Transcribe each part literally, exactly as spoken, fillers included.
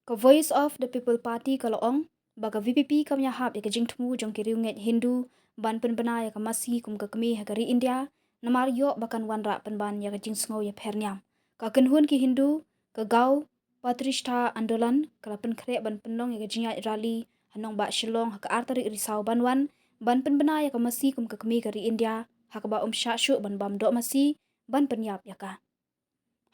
Ka Voice of the People Party ka la ong ba ka V P P kam ïahap ïa ka jingthmu jong ki riewngeit Hindu ban pynbna ïa ka masi kum ka kmie ha ka ri India, namar ïoh ba kan wanrah pynban ïa ka jingsngew ïapher niam. Ka kynhun ki Hindu, ka Gau Patrishta Andolan, ka la pynkhreh ban pynlong ïa ka jingïaid rally ha nongbah Shillong ha ka ar tarik Risaw ban wan, ban pynbna ïa ka masi kum ka kmie ka ri India, ha kaba ym shah shuh ban bam doh masi ban pynïap ïa ka.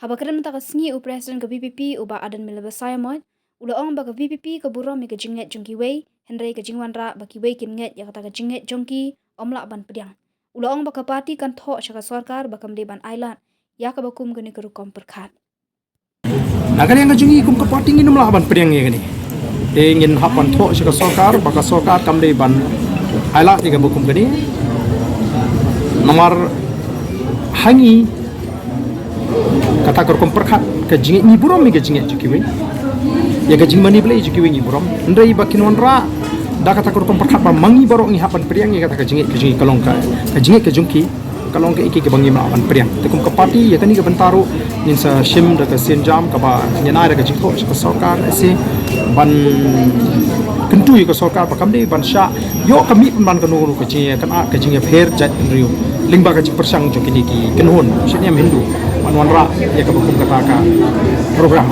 Haba kren mynta ka sngi, u President ka V P P, u Bah Ardent Miller Basaiawmoit, u la ong ba ka V P P ka burom ïa ka jingngeit jong kiwei, hynrei ka jingwanrah ba kiwei kin ngeit ïa kata ka jingngeit jong ki, ym lah ban pdiang. U la ong ba ka party kan thoh sha ka sorkar ba kam dei ban ailad ïa kaba kum kane ka rukom pyrkhat. Na ka liang ka jong ngi kum ka party ngin ym lah ban pdiang ïa kane. Te ngin hap ban thoh sha ka sorkar ba ka sorkar kam dei ban ailad ïa kaba kum kane. Namar ha ngi kata ka rukom pyrkhat, ka jingngeit, ngi burom ïa ka jingngeit jong kiwei, ïa ka jingmane Blei jong kiwei ngi burom. Hynrei ba kin wanrah da kata ka rukom pyrkhat ba ma ngi baroh ngi hap ban pdiang ïa kata ka jingngeit ka jong ngi, ka long ka, ka jingngeit ka jong ki, ka long kaei kaei kaba ngim lah ban pdiang. Te kum ka party, ïa kane ka bynta ruh ngin sa shim da ka sienjam kaba ngin ai da ka jingthoh sha ka sorkar, eh, sa ban kyntu ïa ka sorkar ba kam dei ban shah ïoh ka mih pynban kano kano ka jingïakynad, ka jingïapher jaitbynriew lyngba ka jingpyrshang jong kine ki kynhun shitom Hindu ban wanrah ïa kaba kum kata ka program.